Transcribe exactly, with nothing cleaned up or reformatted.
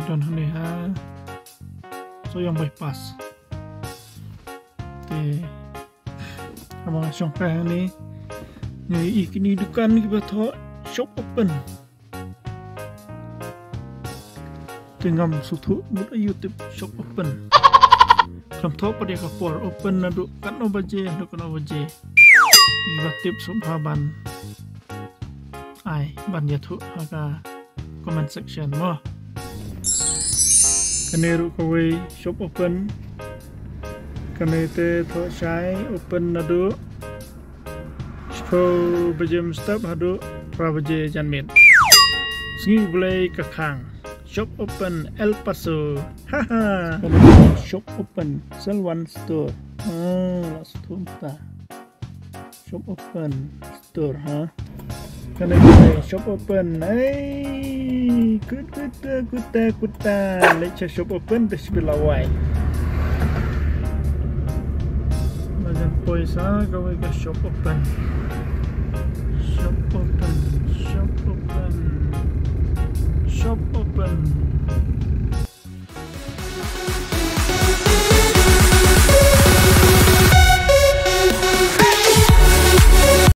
Don hangne ha Sohiong Bypass. Te haba nga shong kai hangne, nga ïohi kine dukan kiba thoh shop open. Te ngam sngewthuh mut aïu tip shop open. Kam thoh pat ïa ka por, open naduh katno baje haduh katno baje. Te kiba tip sngewbha ban ai ban ïathuh ha ka comment section mo. Kane ruh kawei shop open. Kane te thoh shai, open naduh shiphew baje mynstep haduh phra baje janmiet. Sngi U Blei ka khang. Shop open El Paso. Haha. Kane shop open Salwan Store. Ah, la sngewthuh mynta. Shop open store, ha. Kane, kane shop open. Hey, kut, kut, kut, kut, kut. Leit sha shop open te sha phi la wai. Ba jan poi sha kawei ka shop open. Shop open, shop open, shop open.